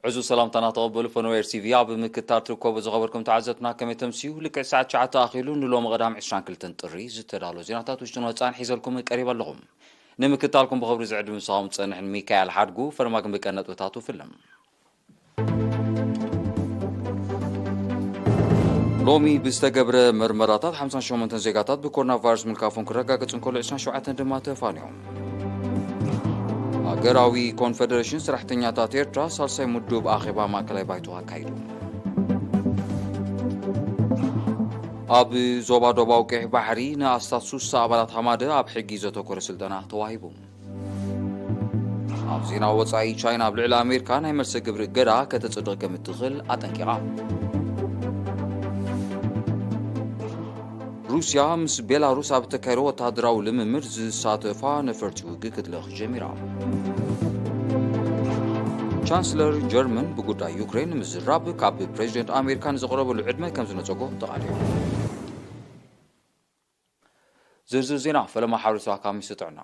ዕዙዝ ሰላምታና ተቐበሉ ፈነወ ኤር ቲ ቪ ኣብ ምክትታል ትርከቡ ዝኸበርኩም ተዓዘብትና ከመይ ተምስዩ? ልክዕ ሰዓት ትሽዓተ ኣኺሉ ንሎሚ ቀዳም ዕስራን ክልተን ጥሪ ዝተዳለወ ዜናታት ውሽጥን ወጻእን ሒዘልኩም ቀሪበ ኣለኹም። ንምክትታልኩም ብኽብሪ ዝዕድም ምሳኹም ዝጸንሕን ሚካኤል ሓድጉ። ፈለማ ግን ብቀንዲ ነጥብታቱ ፍልም። ሎሚ ብዝተገብረ መርመራታት ሓምሳን ሸሞንተን ዜጋታት ብኮሮና ቫይረስ ምልካፎም ክረጋገጽ እንከሎ ዕስራን ሸውዓተን ድማ ተፋንዮም። ሃገራዊ ኮንፈደሬሽን ሰራሕተኛታት ኤርትራ ሳልሳይ ምዱብ ኣኼባ ማእከላይ ባይቶ ኣካይዱ። ኣብ ዞባ ዶባዊ ቀይሕ ባሕሪ ንኣስታት ሱሳ ኣባላት ሃማደ ኣብ ሕጊ ዘተኮረ ስልጠና ተዋሂቡ። ኣብ ዜና ወጻኢ፣ ቻይና ኣብ ልዕሊ ኣሜሪካ ናይ መልሰ ግብሪ እገዳ ከተጽድቕ ከም እትኽእል ኣጠንቂቓ። ሩስያ ምስ ቤላሩስ ኣብ እተካየዶ ወተሃደራዊ ልምምድ ዝሳተፋ ነፈርቲ ውግእ ክትልእኽ ጀሚራ። ቻንስለር ጀርመን ብጉዳይ ዩክሬን ንምዝራብ ካብ ፕሬዚደንት ኣሜሪካ ንዘቕረበሉ ዕድመ ከም ዝነጸጎ ተቓሊዑ። ዝርዝር ዜና ፈለማ ሓበሬታ ካብ ሚኒስትሪ ጥዕና።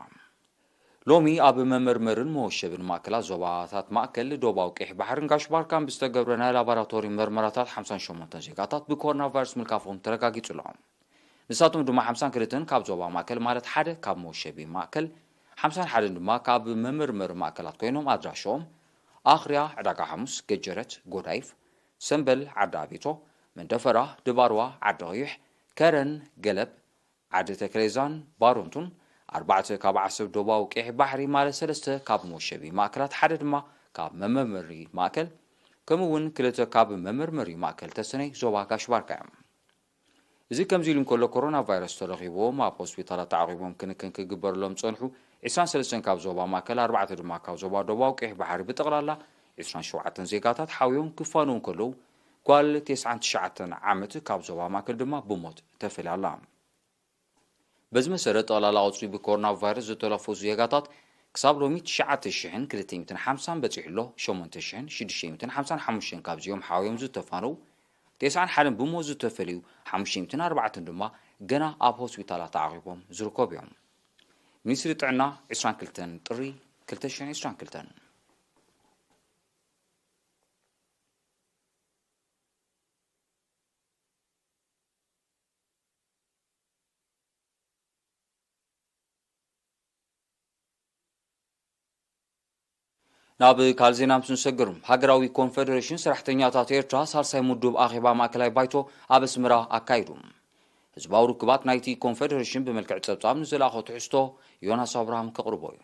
ሎሚ ኣብ መመርመርን መወሸብን ማእከላት ዞባታት ማእከል ዶባዊ ቀይሕ ባሕርን ጋሽ ባርካን ብዝተገብረ ናይ ላቦራቶሪ መርመራታት ሓምሳን ሸሞንተን ዜጋታት ብኮሮና ቫይረስ ምልካፎም ተረጋጊጹ ኣሎ። ንሳቶም ድማ ሓምሳን ክልተን ካብ ዞባ ማእከል ማለት ሓደ ካብ መወሸቢ ማእከል፣ ሓምሳን ሓደን ድማ ካብ መመርመሪ ማእከላት ኮይኖም ኣድራሻኦም ኣኽርያ፣ ዕዳጋ ሓሙስ፣ ገጀረት፣ ጎዳይፍ፣ ሰምበል፣ ዓዲ ኣቤቶ፣ መንደፈራ፣ ድባርዋ፣ ዓዲ ቐይሕ፣ ከረን፣ ገለብ፣ ዓዲ ተክሌዛን ባሮንቱን ኣርባዕተ ካብ ዓሰብ ዶባዊ ቀይሕ ባሕሪ ማለት ሰለስተ ካብ መወሸቢ ማእከላት ሓደ ድማ ካብ መመርመሪ ማእከል ከምኡ እውን ክልተ ካብ መመርመሪ ማእከል ተሰነይ ዞባ ጋሽ ባርካ እዮም። እዚ ከምዚ ኢሉ እንከሎ ኮሮና ቫይረስ ተረኺብዎም ኣብ ሆስፒታላት ተዓቒቦም ክንክን ክግበረሎም ዝጸንሑ ዕስራን ሰለስተን ካብ ዞባ ማእከል ኣርባዕተ ድማ ካብ ዞባ ዶባዊ ቀይሕ ባሕሪ ብጠቕላላ ዕስራን ሸውዓተን ዜጋታት ሓውዮም ክፋነዉ እንከለዉ ጓል ተስዓን ትሽዓተን ዓመት ካብ ዞባ ማእከል ድማ ብሞት ተፈልያ ኣላ። በዚ መሰረት ጠቕላላ ቁጽሪ ብኮሮና ቫይረስ ዝተለፈሱ ዜጋታት ክሳብ ሎሚ ትሽዓተ ሽሕን ክልተ ሚእትን ሓምሳን በጺሑ ኣሎ። ሸሞንተ ሽሕን ሽዱሽተ ሚእትን ሓምሳን ሓሙሽተን ካብዚኦም ሓውዮም ዝተፋነው፣ ተስዓን ሓደን ብሞት ዝተፈልዩ፣ ሓሙሽተ ሚእትን ኣርባዕተን ድማ ገና ኣብ ሆስፒታላት ተዓቒቦም ዝርከቡ እዮም። ሚኒስትሪ ጥዕና ዕስራን ክልተን ጥሪ ክልተ ሽሕን ዕስራን ክልተን። ናብ ካልእ ዜና ምስ ንሰግር፣ ሃገራዊ ኮንፈደሬሽን ሰራሕተኛታት ኤርትራ ሳልሳይ ምዱብ ኣኼባ ማእከላይ ባይቶ ኣብ ኣስመራ ኣካይዱ። ህዝባዊ ርክባት ናይቲ ኮንፈደሬሽን ብመልክዕ ጸብጻብ ንዘለኣኾ ትሕዝቶ ዮናስ ኣብርሃም ከቕርቦ እዩ።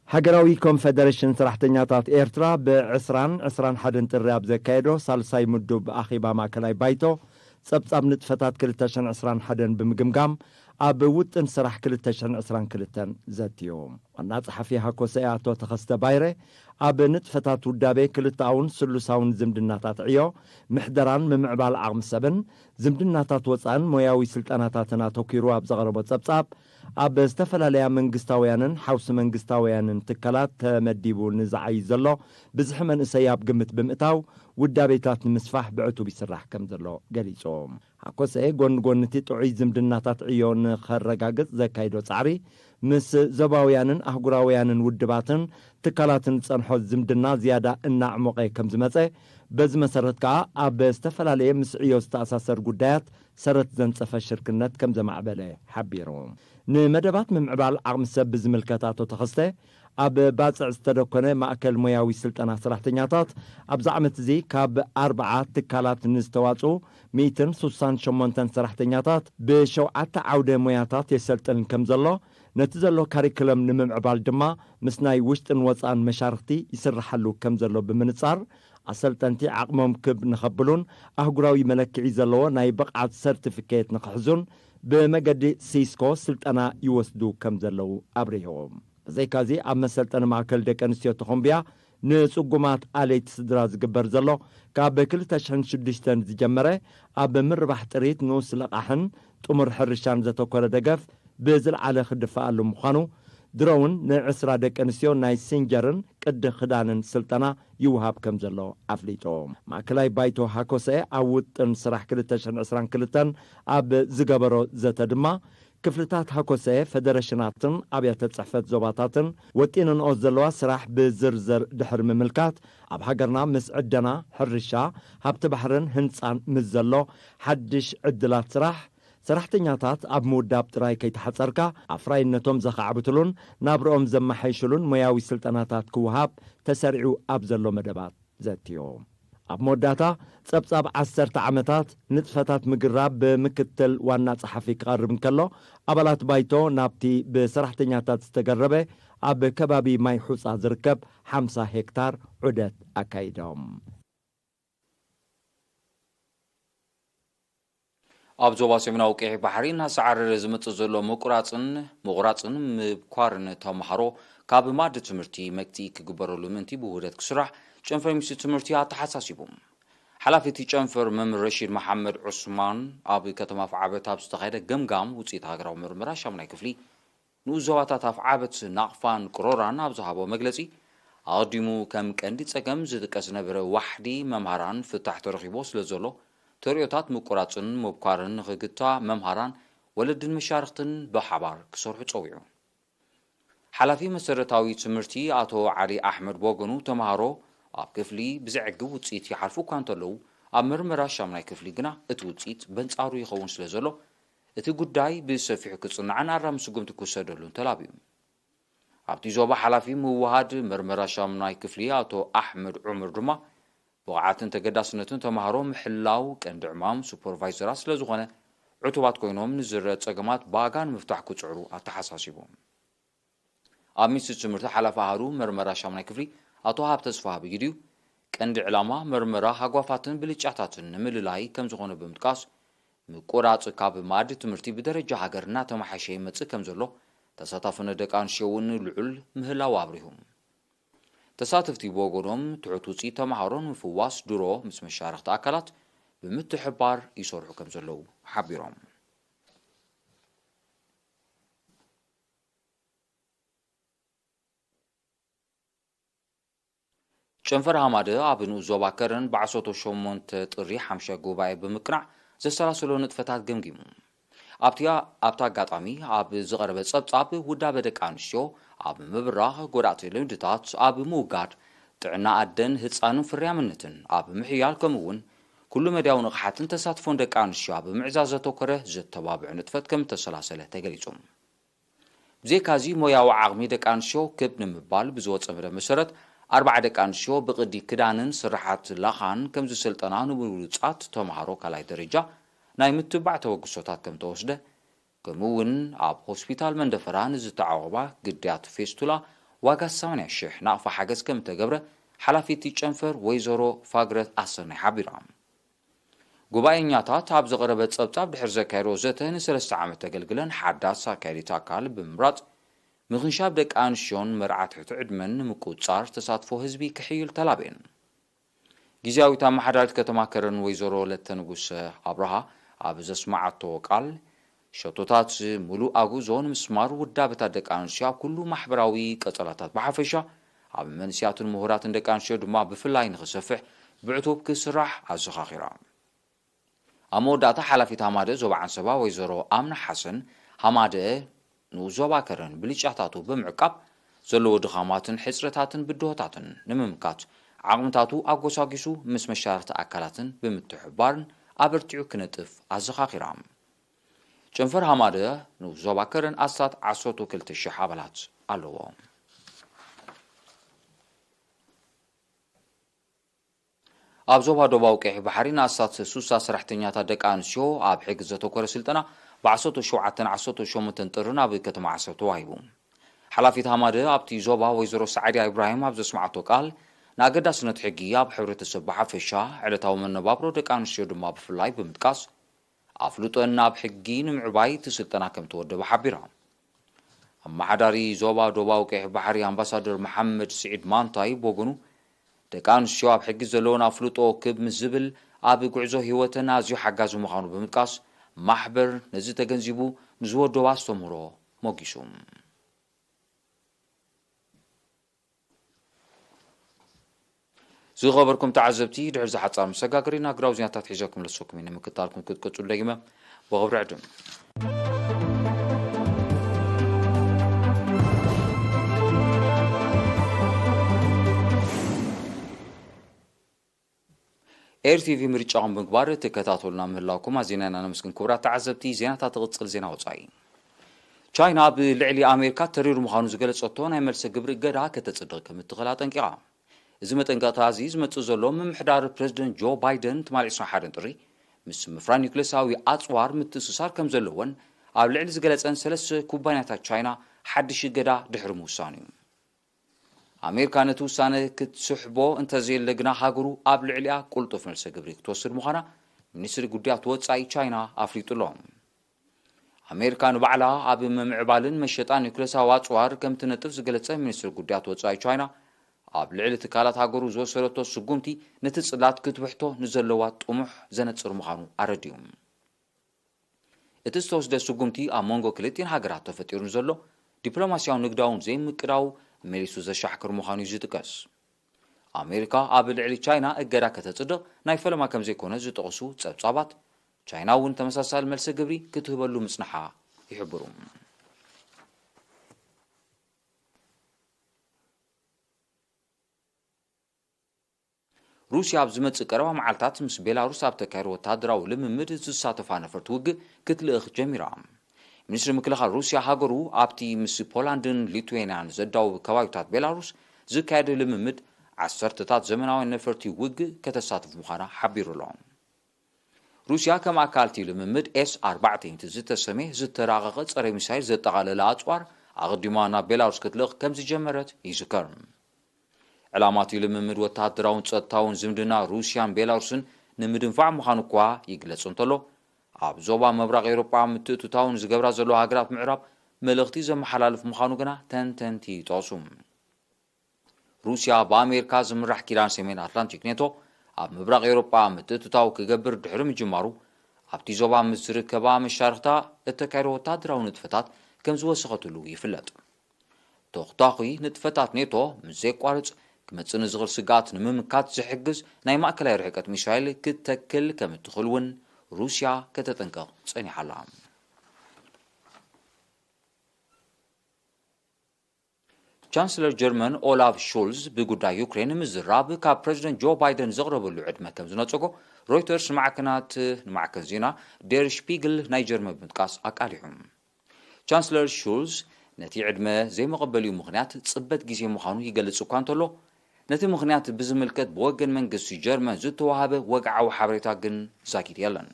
ሃገራዊ ኮንፈደሬሽን ሰራሕተኛታት ኤርትራ ብዕስራን ዕስራን ሓደን ጥሪ ኣብ ዘካየዶ ሳልሳይ ምዱብ ኣኼባ ማእከላይ ባይቶ ጸብጻብ ንጥፈታት ክልተ ሽሕን ዕስራን ሓደን ብምግምጋም ኣብ ውጥን ስራሕ ክልተ ሽሕን ዕስራን ክልተን ዘትዩ። ዋና ጸሓፊ ሃኮሰ ኣቶ ተኸስተ ባይረ ኣብ ንጥፈታት ውዳቤ ክልተኣውን ስሉሳውን ዝምድናታት ዕዮ፣ ምሕደራን ምምዕባል ዓቕሚ ሰብን ዝምድናታት ወጻእን ሞያዊ ስልጠናታትን ኣተኲሩ ኣብ ዘቕረቦ ጸብጻብ፣ ኣብ ዝተፈላለያ መንግስታውያንን ሓውሲ መንግስታውያንን ትካላት ተመዲቡ ንዝዓይ ዘሎ ብዝሒ መንእሰይ ኣብ ግምት ብምእታው፣ ውዳቤታት ንምስፋሕ ብዕቱብ ይስራሕ ከም ዘሎ ገሊጹ። ሃኮሰ ጎኒ ጎኒ እቲ ጥዑይ ዝምድናታት ዕዮ ንኸረጋግጽ ዘካይዶ ጻዕሪ፣ ምስ ዞባውያንን ኣህጉራውያንን ውድባትን ትካላትን ዝጸንሖ ዝምድና ዝያዳ እናዕሞቐ ከም ዝመጸ፣ በዚ መሰረት ከኣ ኣብ ዝተፈላለየ ምስ ዕዮ ዝተኣሳሰር ጉዳያት ሰረት ዘንጸፈ ሽርክነት ከም ዘማዕበለ ሓቢሩ። ንመደባት ምምዕባል ዓቕሚ ሰብ ብዝምልከት ኣቶ ተኸስተ፣ ኣብ ባጽዕ ዝተደኮነ ማእከል ሞያዊ ስልጠና ሰራሕተኛታት ኣብዚ ዓመት እዚ ካብ ኣርብዓ ትካላት ንዝተዋጽኡ ሚእትን ሱሳን ሸሞንተን ሰራሕተኛታት ብሸውዓተ ዓውደ ሞያታት የሰልጥን ከም ዘሎ፣ ነቲ ዘሎ ካሪክለም ንምምዕባል ድማ ምስ ናይ ውሽጥን ወጻእን መሻርኽቲ ይስርሓሉ ከም ዘሎ ብምንጻር፣ ኣሰልጠንቲ ዓቕሞም ክብ ንኸብሉን ኣህጉራዊ መለክዒ ዘለዎ ናይ ብቕዓት ሰርቲፊኬት ንኽሕዙን ብመገዲ ሲስኮ ስልጠና ይወስዱ ከም ዘለዉ ኣብሪሁ። ብዘይካዚ ኣብ መሰልጠኒ ማእከል ደቂ ኣንስትዮ ተኾምብያ ንጽጉማት ኣለይቲ ስድራ ዝግበር ዘሎ ካብ ክልተ ሽሕን ሽዱሽተን ዝጀመረ ኣብ ምርባሕ ጥሪት ንኡስ ለቓሕን ጥሙር ሕርሻን ዘተኮረ ደገፍ ብዝለዓለ ክድፈኣሉ ምዃኑ፣ ድሮ እውን ንዕስራ ደቂ ኣንስትዮ ናይ ሲንጀርን ቅዲ ክዳንን ስልጠና ይውሃብ ከም ዘሎ ኣፍሊጡ። ማእከላይ ባይቶ ሃኮሰ ኣብ ውጥን ስራሕ ክልተ ሽሕን ዕስራን ክልተን ኣብ ዝገበሮ ዘተ ድማ፣ ክፍልታት ሃኮሰ፣ ፈደረሽናትን ኣብያተ ጽሕፈት ዞባታትን ወጢነንኦ ዘለዋ ስራሕ ብዝርዝር ድሕሪ ምምልካት፣ ኣብ ሃገርና ምስ ዕደና፣ ሕርሻ፣ ሃብቲ ባሕርን ህንጻን ምስ ዘሎ ሓድሽ ዕድላት ስራሕ፣ ሰራሕተኛታት ኣብ ምውዳብ ጥራይ ከይተሓጸርካ፣ ኣፍራይነቶም ዘኻዕብትሉን ናብርኦም ዘመሓይሽሉን ሞያዊ ስልጠናታት ክወሃብ ተሰሪዑ ኣብ ዘሎ መደባት ዘትዮ። ኣብ መወዳእታ፣ ጸብጻብ ዓሰርተ ዓመታት ንጥፈታት ምግራብ ብምክትል ዋና ጸሓፊ ክቐርብ እንከሎ፣ ኣባላት ባይቶ ናብቲ ብሰራሕተኛታት ዝተገረበ ኣብ ከባቢ ማይ ሑጻ ዝርከብ ሓምሳ ሄክታር ዑደት ኣካይዶም። ኣብ ዞባ ሰሜናዊ ቀይሕ ባሕሪ እናሰዓረረ ዝመጽእ ዘሎ ምቁራጽን ምቑራጽን ምብኳርን ተምሃሮ ካብ ማእዲ ትምህርቲ መግትኢ ክግበረሉ ምእንቲ ብውህደት ክስራሕ ጨንፈር ሚኒስትሪ ትምህርቲ ኣተሓሳሲቡ። ሓላፊ እቲ ጨንፈር መምህር ረሺድ መሓመድ ዑስማን ኣብ ከተማ ኣፍዓበት ኣብ ዝተኻየደ ገምጋም ውፅኢት ሃገራዊ ምርመራ ሻሙናይ ክፍሊ ንኡስ ዞባታት ኣፍዓበት፣ ናቕፋን ቅሮራን ኣብ ዝሃቦ መግለጺ፣ ኣቐዲሙ ከም ቀንዲ ጸገም ዝጥቀስ ዝነበረ ዋሕዲ መምሃራን ፍታሕ ተረኺቦ ስለ ዘሎ፣ ተርእዮታት ምቁራጽን ምብኳርን ንኽግታ መምሃራን ወለድን መሻርኽትን ብሓባር ክሰርሑ ጸዊዑ። ሓላፊ መሰረታዊ ትምህርቲ ኣቶ ዓሊ ኣሕመድ ብወገኑ፣ ተምሃሮ ኣብ ክፍሊ ብዘዕግብ ውጽኢት ይሓልፉ እኳ እንተለዉ፣ ኣብ መርመራ ሻሙናይ ክፍሊ ግና እቲ ውጽኢት በንጻሩ ይኸውን ስለ ዘሎ፣ እቲ ጉዳይ ብሰፊሑ ክጽናዕን ኣራሚ ስጉምቲ ክውሰደሉን ተላብዩ። ኣብቲ ዞባ ሓላፊ ምውሃድ መርመራ ሻሙናይ ክፍሊ ኣቶ ኣሕመድ ዑምር ድማ፣ ብቕዓትን ተገዳስነትን ተምሃሮ ምሕላው ቀንዲ ዕማም ሱፐርቫይዘራት ስለ ዝኾነ፣ ዕቱባት ኮይኖም ንዝረአ ጸገማት ብኣጋ ንምፍታሕ ክጽዕሩ ኣተሓሳሲቡ። ኣብ ሚኒስትሪ ትምህርቲ ሓላፊ ኣሃዱ መርመራ ሻሙናይ ክፍሊ ኣቶ ሃብ ተስፋ ብጊዲኡ፣ ቀንዲ ዕላማ መርመራ ሃጓፋትን ብልጫታትን ንምልላይ ከም ዝኾነ ብምጥቃስ፣ ምቁራጽ ካብ ማእዲ ትምህርቲ ብደረጃ ሃገር እናተመሓሸ ይመጽእ ከም ዘሎ፣ ተሳታፍነት ደቂ ኣንስትዮ እውን ልዑል ምህላው ኣብሪሁ። ተሳተፍቲ ብወገኖም፣ ትሑት ውጽኢት ተምሃሮ ንምፍዋስ ድሮ ምስ መሻርኽቲ ኣካላት ብምትሕብባር ይሰርሑ ከም ዘለዉ ሓቢሮም። ጨንፈር ሃማደ ኣብ ንኡስ ዞባ ከረን ብዓሰርተ ሸሞንተ ጥሪ ሓምሻይ ጉባኤ ብምቅናዕ ዘሰላሰሎ ንጥፈታት ገምጊሙ። ኣብቲ፣ ኣብቲ ኣጋጣሚ ኣብ ዝቐረበ ጸብጻብ፣ ውዳበ ደቂ ኣንስትዮ ኣብ ምብራኽ፣ ጎዳእቲ ልምድታት ኣብ ምውጋድ፣ ጥዕና ኣደን ህጻንን ፍርያምነትን ኣብ ምሕያል፣ ከምኡ እውን ኩሉ መዳያዊ ንቕሓትን ተሳትፎን ደቂ ኣንስትዮ ኣብ ምዕዛዝ ዘተኮረ ዘተባብዕ ንጥፈት ከም እተሰላሰለ ተገሊጹ። ብዘይካዚ፣ ሞያዊ ዓቕሚ ደቂ ኣንስትዮ ክብ ንምባል ብዝወጸ መደብ መሰረት፣ ኣርባዓ ደቂ ኣንስትዮ ብቕዲ ክዳንን ስርሓት ላኻን ከም ዝሰልጠና ንብሉጻት ተምሃሮ ካልኣይ ደረጃ ናይ ምትባዕ ተበግሶታት ከም ተወስደ፣ ከምኡ እውን ኣብ ሆስፒታል መንደፈራ ንዝተዓቖባ ግዳያት ፌስቱላ ዋጋ ሰማንያ ሽሕ ናቕፋ ሓገዝ ከም እተገብረ ሓላፊት ጨንፈር ወይዘሮ ፋግረት ኣሰናይ ሓቢራ። ጉባኤኛታት ኣብ ዝቐረበ ጸብጻብ ድሕሪ ዘካየድዎ ዘተ፣ ንሰለስተ ዓመት ተገልግለን ሓዳስ ኣካያዲት ኣካል ብምምራጽ፣ ምኽንሻብ ደቂ ኣንስትዮን መርዓ ትሕቲ ዕድመን ንምቁጽጻር ተሳትፎ ህዝቢ ክሕይል ተላብየን። ግዝያዊት ኣመሓዳሪት ከተማ ከረን ወይዘሮ ለተ ንጉሰ ኣብርሃ ኣብ ዘስመዓቶ ቃል፣ ሸቶታት ምሉእ ኣጉዞ ንምስማር ውዳበታት ደቂ ኣንስትዮ ኣብ ኩሉ ማሕበራዊ ቀጸላታት ብሓፈሻ፣ ኣብ መንስያትን ምሁራትን ደቂ ኣንስትዮ ድማ ብፍላይ ንኽሰፍሕ ብዕቱብ ክስራሕ ኣዘኻኺራ። ኣብ መወዳእታ፣ ሓላፊት ሃማደ ዞባ ዓንሰባ ወይዘሮ ኣምና ሓሰን፣ ሃማደ ንኡስ ዞባ ከረን ብልጫታቱ ብምዕቃብ፣ ዘለዎ ድኻማትን ሕጽረታትን ብድሆታትን ንምምካት፣ ዓቕምታቱ ኣጎሳጒሱ ምስ መሻርኽቲ ኣካላትን ብምትሕብባርን ኣበርቲዑ ክነጥፍ ኣዘኻኺራ። ጨንፈር ሃማደ ንኡስ ዞባ ከረን ኣስታት ዓሰርተ ክልተ ሽሕ ኣባላት ኣለዎ። ኣብ ዞባ ደቡባዊ ቀይሕ ባሕሪ ንኣስታት ሱሳ ሰራሕተኛታት ደቂ ኣንስትዮ ኣብ ሕጊ ዘተኮረ ስልጠና ብ ዓሰርተ ሸውዓተን ዓሰርተ ሸሞንተን ጥርን ኣብ ከተማ ዓሰብ ተዋሂቡ። ሓላፊት ሃማደ ኣብቲ ዞባ ወይዘሮ ሰዓድያ ኢብራሂም ኣብ ዘስመዓቶ ቃል፣ ንኣገዳስነት ሕጊ ኣብ ሕብረተሰብ ብሓፈሻ፣ ዕለታዊ መነባብሮ ደቂ ኣንስትዮ ድማ ብፍላይ ብምጥቃስ፣ ኣፍልጦን ናብ ሕጊ ንምዕባይ እቲ ስልጠና ከም ተወደበ ሓቢራ። ኣመሓዳሪ ዞባ ደቡባዊ ቀይሕ ባሕሪ ኣምባሳደር መሓመድ ስዒድ ማንታይ ብወገኑ፣ ደቂ ኣንስትዮ ኣብ ሕጊ ዘለወን ኣፍልጦ ክብ ምስ ዝብል፣ ኣብ ጉዕዞ ህይወተን ኣዝዩ ሓጋዚ ምዃኑ ብምጥቃስ፣ ማሕበር ነዚ ተገንዚቡ ንዝወደቦ ኣስተምህሮ ሞጊሱ። ዝኸበርኩም ተዓዘብቲ፣ ድሕሪ ዝሓጻር መሰጋገሪና፣ ግዳው ዜናታት ሒዘኩም ለሰኩም እዩ። ንምክታልኩም ክትቅጽሉ ደጊመ ብኽብሪ ዕድም። ኤርቲቪ ምርጫኹም ብምግባር ትከታተሉና ምህላውኩም ኣዜና ኢና ነመስግን። ክቡራት ተዓዘብቲ፣ ዜናታት ትቕጽል። ዜና ወጻኢ። ቻይና ኣብ ልዕሊ ኣሜሪካ ተሪሩ ምዃኑ ዝገለጸቶ ናይ መልሰ ግብሪ እገዳ ከተጽድቕ ከም እትኽእል ኣጠንቂቓ። እዚ መጠንቀቕታ እዚ ዝመጽእ ዘሎ ምምሕዳር ፕረዚደንት ጆ ባይደን ትማሊ ዕስራን ሓደን ጥሪ ምስ ምፍራይ ኒውክሌሳዊ ኣጽዋር ምትእስሳር ከም ዘለዎን ኣብ ልዕሊ ዝገለጸን ሰለስተ ኩባንያታት ቻይና ሓድሽ እገዳ ድሕሪ ምውሳኑ እዩ። ኣሜሪካ ነቲ ውሳነ ክትስሕቦ እንተዘየለ ግና ሃገሩ ኣብ ልዕሊኣ ቁልጡፍ መልሰ ግብሪ ክትወስድ ምዃና ሚኒስትሪ ጉዳያት ወጻኢ ቻይና ኣፍሊጡ ኣሎ። ኣሜሪካ ንባዕላ ኣብ ምምዕባልን መሸጣን ኒውክሌሳዊ ኣጽዋር ከም ትነጥፍ ዝገለጸ ሚኒስትሪ ጉዳያት ወጻኢ ቻይና፣ ኣብ ልዕሊ ትካላት ሃገሩ ዝወሰደቶ ስጉምቲ ነቲ ጽላት ክትብሕቶ ንዘለዋ ጥሙሕ ዘነጽር ምዃኑ ኣረዲኡ። እቲ ዝተወስደ ስጉምቲ ኣብ መንጎ ክልቲኤን ሃገራት ተፈጢሩ ንዘሎ ዲፕሎማስያውን ንግዳውን ዘይምቅዳው መሊሱ ዘሻሕክር ምዃኑ እዩ ዝጥቀስ። ኣሜሪካ ኣብ ልዕሊ ቻይና እገዳ ከተጽድቕ ናይ ፈለማ ከም ዘይኮነ ዝጠቕሱ ጸብጻባት፣ ቻይና እውን ተመሳሳሊ መልሰ ግብሪ ክትህበሉ ምጽንሓ ይሕብሩ። ሩስያ ኣብ ዝመጽእ ቀረባ መዓልታት ምስ ቤላሩስ ኣብ ተካይዶ ወተሃደራዊ ልምምድ ዝሳተፋ ነፈርቲ ውግእ ክትልእኽ ጀሚራ። ሚኒስትሪ ምክልኻል ሩስያ ሃገሩ ኣብቲ ምስ ፖላንድን ሊቱዌንያን ዘዳውብ ከባቢታት ቤላሩስ ዝካየድ ልምምድ ዓሰርተታት ዘመናውያን ነፈርቲ ውግእ ከተሳትፍ ምዃና ሓቢሩ ኣሎ። ሩስያ ከም ኣካል እቲ ልምምድ ኤስ ኣርባዕተ ዝተሰምየ ዝተራቐቐ ጸረ ሚሳይል ዘጠቓለለ ኣጽዋር ኣቐዲማ ናብ ቤላሩስ ክትልእኽ ከም ዝጀመረት ይዝከር። ዕላማ እቲ ልምምድ ወተሃደራውን ጸጥታውን ዝምድና ሩስያን ቤላሩስን ንምድንፋዕ ምዃኑ እኳ ይግለጽ እንተሎ፣ ኣብ ዞባ ምብራቕ ኤውሮጳ ምትእትታውን ዝገብራ ዘለዋ ሃገራት ምዕራብ መልእኽቲ ዘመሓላልፍ ምዃኑ ግና ተንተንቲ ይጠቕሱ። ሩስያ ብኣሜሪካ ዝምራሕ ኪዳን ሰሜን ኣትላንቲክ ኔቶ ኣብ ምብራቕ ኤውሮጳ ምትእትታው ክገብር ድሕሪ ምጅማሩ፣ ኣብቲ ዞባ ምስ ዝርከባ መሻርኽታ እተካየዶ ወተሃደራዊ ንጥፈታት ከም ዝወሰኸትሉ ይፍለጥ። ተኹታኹይ ንጥፈታት ኔቶ ምስ ዘየቋርጽ ክመጽእ ንዝኽእል ስግኣት ንምምካት ዝሕግዝ ናይ ማእከላይ ርሕቀት ሚሳይል ክትተክል ከም እትኽእል እውን ሩስያ ከተጠንቅቕ ጸኒሓ ኣላ። ቻንስለር ጀርመን ኦላፍ ሾልዝ ብጉዳይ ዩክሬን ንምዝራብ ካብ ፕረዚደንት ጆ ባይደን ዘቕረበሉ ዕድመ ከም ዝነጸጎ ሮይተርስ ንማዕከናት ንማዕከን ዜና ዴር ሽፒግል ናይ ጀርመን ብምጥቃስ ኣቃሊሑ። ቻንስለር ሹልዝ ነቲ ዕድመ ዘይመቐበሊኡ ምኽንያት ጽበት ግዜ ምዃኑ ይገልጽ እኳ እንተሎ፣ ነቲ ምኽንያት ብዝምልከት ብወገን መንግስቲ ጀርመን ዝተዋህበ ወግዓዊ ሓበሬታ ግን ዛጊት የለን።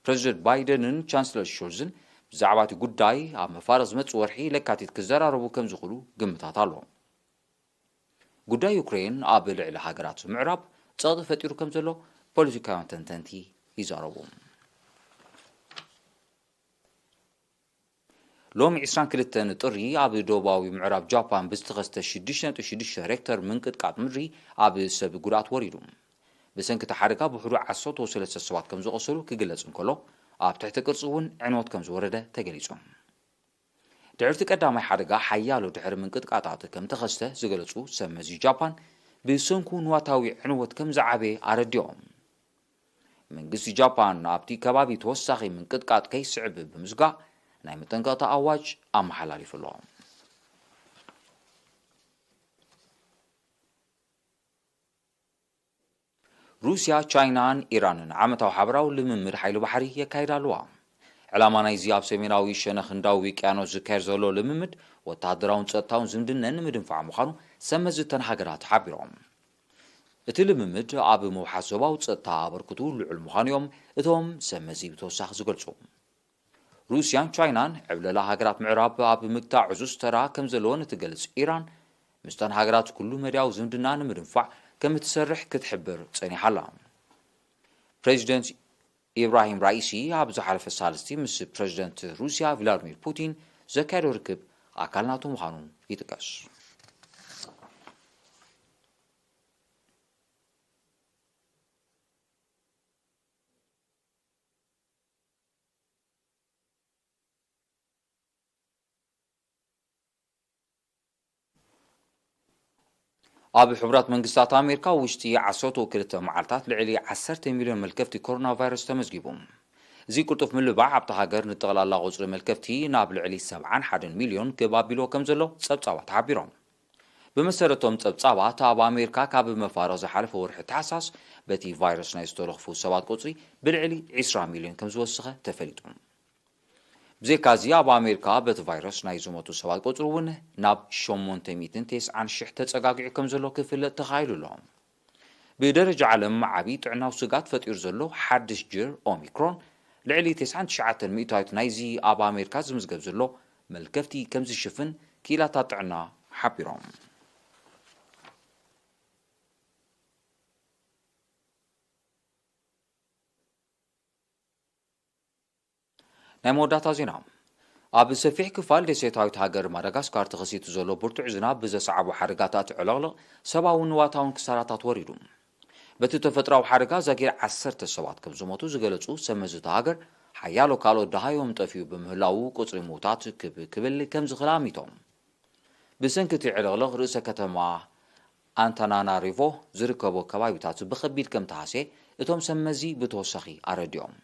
ፕረዚደንት ባይደንን ቻንስለር ሹልዝን ብዛዕባ እቲ ጉዳይ ኣብ መፋርቕ ዝመጽእ ወርሒ ለካቲት ክዘራረቡ ከም ዝኽእሉ ግምታት ኣሎ። ጉዳይ ዩክሬን ኣብ ልዕሊ ሃገራት ምዕራብ ጸቕጢ ፈጢሩ ከም ዘሎ ፖለቲካውያን ተንተንቲ ይዛረቡ። ሎሚ ዕስራን ክልተን ጥሪ ኣብ ደቡባዊ ምዕራብ ጃፓን ብዝተኸስተ ሽዱሽተ ነጥቢ ሽዱሽተ ሬክተር ምንቅጥቃጥ ምድሪ ኣብ ሰብ ጉድኣት ወሪዱ። ብሰንኪ እቲ ሓደጋ ብውሕዱ ዓሰርተ ሰለስተ ሰባት ከም ዝቖሰሉ ክግለጽ እንከሎ፣ ኣብ ትሕቲ ቅርጺ እውን ዕንወት ከም ዝወረደ ተገሊጹ። ድሕሪ እቲ ቀዳማይ ሓደጋ ሓያሎ ድሕሪ ምንቅጥቃጣት ከም ተኸስተ ዝገለጹ ሰብ መዚ ጃፓን፣ ብሰንኩ ንዋታዊ ዕንወት ከም ዝዓበየ ኣረዲኦም። መንግስቲ ጃፓን ኣብቲ ከባቢ ተወሳኺ ምንቅጥቃጥ ከይስዕብ ብምስጋእ ናይ መጠንቀቕታ ኣዋጅ ኣመሓላሊፉ ኣሎ። ሩስያ፣ ቻይናን ኢራንን ዓመታዊ ሓበራዊ ልምምድ ሓይሊ ባሕሪ የካይዳ ኣለዋ። ዕላማ ናይዚ ኣብ ሰሜናዊ ሸነኽ ህንዳዊ ውቅያኖስ ዝካየድ ዘሎ ልምምድ ወተሃደራውን ጸጥታውን ዝምድነን ንምድንፋዕ ምዃኑ ሰብ መዚ እተን ሃገራት ሓቢሮም። እቲ ልምምድ ኣብ ምውሓስ ዞባዊ ጸጥታ ኣበርክቱ ልዑል ምዃኑ እዮም እቶም ሰብ መዚ ብተወሳኺ ዝገልጹ። ሩስያን ቻይናን ዕብለላ ሃገራት ምዕራብ ኣብ ምግታእ ዕዙዝ ተራ ከም ዘለወን እትገልጽ ኢራን፣ ምስተን ሃገራት ኩሉ መዳያዊ ዝምድና ንምድንፋዕ ከም እትሰርሕ ክትሕብር ጸኒሓ ኣላ። ፕሬዚደንት ኢብራሂም ራኢሲ ኣብ ዝሓለፈ ሳልስቲ ምስ ፕሬዚደንት ሩስያ ቭላድሚር ፑቲን ዘካየዶ ርክብ ኣካል ናቱ ምዃኑ ይጥቀስ። ኣብ ሕቡራት መንግስታት ኣሜሪካ ውሽጢ ዓሰርተ ክልተ መዓልታት ልዕሊ ዓሰርተ ሚልዮን መልከፍቲ ኮሮና ቫይረስ ተመዝጊቡ። እዚ ቅልጡፍ ምልባዕ ኣብታ ሃገር ንጠቕላላ ቁጽሪ መልከፍቲ ናብ ልዕሊ ሰብዓን ሓደን ሚልዮን ክብ ኣቢልዎ ከም ዘሎ ጸብጻባት ሓቢሮም። ብመሰረቶም ጸብጻባት፣ ኣብ ኣሜሪካ ካብ መፋርቕ ዝሓለፈ ወርሒ ታሕሳስ በቲ ቫይረስ ናይ ዝተለኽፉ ሰባት ቁጽሪ ብልዕሊ ዕስራ ሚልዮን ከም ዝወሰኸ ተፈሊጡ። ብዘይካዚ፣ ኣብ ኣሜሪካ በቲ ቫይረስ ናይ ዝሞቱ ሰባት ቁጽሪ እውን ናብ ሸሞንተ ሚእትን ተስዓን ሽሕ ተጸጋጊዑ ከም ዘሎ ክፍለጥ ተኻኢሉ ኣሎ። ብደረጃ ዓለም ዓቢ ጥዕናዊ ስግኣት ፈጢሩ ዘሎ ሓድሽ ጅር ኦሚክሮን፣ ልዕሊ ተስዓን ትሽዓተን ሚእታዊት ናይዚ ኣብ ኣሜሪካ ዝምዝገብ ዘሎ መልከፍቲ ከም ዝሽፍን ክኢላታት ጥዕና ሓቢሮም። ናይ መወዳእታ ዜና። ኣብ ሰፊሕ ክፋል ደሴታዊት ሃገር ማዳጋስካር ተኸሲቱ ዘሎ ብርቱዕ ዝናብ ብዘስዓቦ ሓደጋታት ዕለቕለቕ ሰብኣውን ንዋታውን ክሳራታት ወሪዱ። በቲ ተፈጥሮኣዊ ሓደጋ ዛጊር ዓሰርተ ሰባት ከም ዝሞቱ ዝገለጹ ሰብ መዚ እታ ሃገር፣ ሓያሎ ካልኦት ደሃዮም ጠፊኡ ብምህላዉ ቁጽሪ ምዉታት ክብ ክብል ከም ዝኽእል ኣሚቶም። ብሰንኪ እቲ ዕልቕልቕ ርእሰ ከተማ ኣንታናናሪቮ ዝርከቦ ከባቢታት ብኸቢድ ከም ተሃስየ እቶም ሰብ መዚ ብተወሳኺ ኣረዲኦም።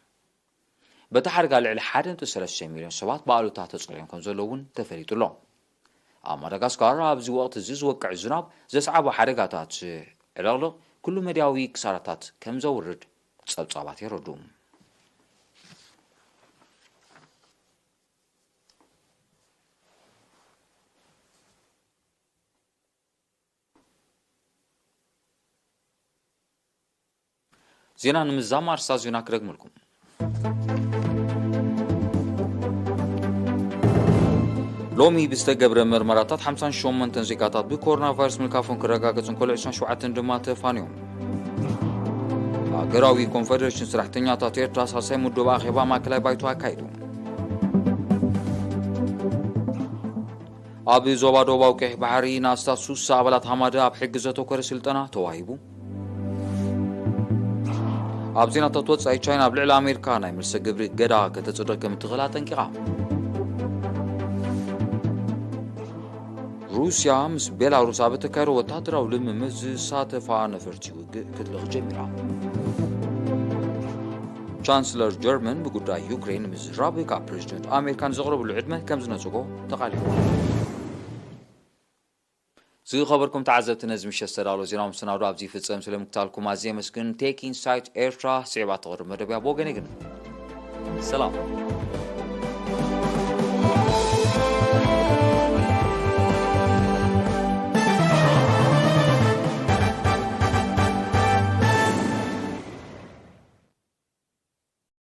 በቲ ሓደጋ ልዕሊ ሓደ ነጥቢ ሰለስተ ሚልዮን ሰባት ብኣሉታ ተጸልዮም ከም ዘለዉ እውን ተፈሊጡ ኣሎ። ኣብ ማዳጋስካር ኣብዚ ወቕቲ እዚ ዝወቅዕ ዝናብ ዘስዓቦ ሓደጋታት ዕልቕልቕ ኩሉ መድያዊ ክሳራታት ከም ዘውርድ ጸብጻባት የረድኡ። ዜና ንምዝዛም ኣርእስታት ዜና ክደግመልኩም። ሎሚ ብዝተገብረ መርመራታት ሓምሳን ሸሞንተን ዜጋታት ብኮሮና ቫይረስ ምልካፎም ክረጋገጽ እንከሎ፣ ዕስራን ሸውዓተን ድማ ተፋንዮም። ሃገራዊ ኮንፈደሬሽን ሰራሕተኛታት ኤርትራ ሳልሳይ ምዱብ ኣኼባ ማእከላይ ባይቶ ኣካይዱ። ኣብ ዞባ ደቡባዊ ቀይሕ ባሕሪ ንኣስታት ሱሳ ኣባላት ሃማደ ኣብ ሕጊ ዘተኮረ ስልጠና ተዋሂቡ። ኣብ ዜናታት ወጻኢ፣ ቻይና ኣብ ልዕሊ ኣሜሪካ ናይ መልሰ ግብሪ እገዳ ከተጽድቕ ከም እትኽእል ኣጠንቂቓ። ሩስያ ምስ ቤላሩስ ኣብ እተካየዶ ወታደራዊ ልምምድ ዝሳተፋ ነፈርቲ ውግእ ክትልእኽ ጀሚራ። ቻንስለር ጀርመን ብጉዳይ ዩክሬን ምዝራብ ካብ ፕሬዚደንት ኣሜሪካ ንዘቕረብሉ ዕድመ ከም ዝነጸጎ ተቓሊዑ። ዝኸበርኩም ተዓዘብቲ፣ ነዚ ምሸት ዝተዳለወ ዜናዊ መሰናዶ ኣብዚ ይፍጸም። ስለ ምክታልኩም ኣዝየ የመስግን። ቴክ ኢንሳይት ኤርትራ ስዒባ ትቐርብ መደብ እያ። ብወገነይ ግን ሰላም።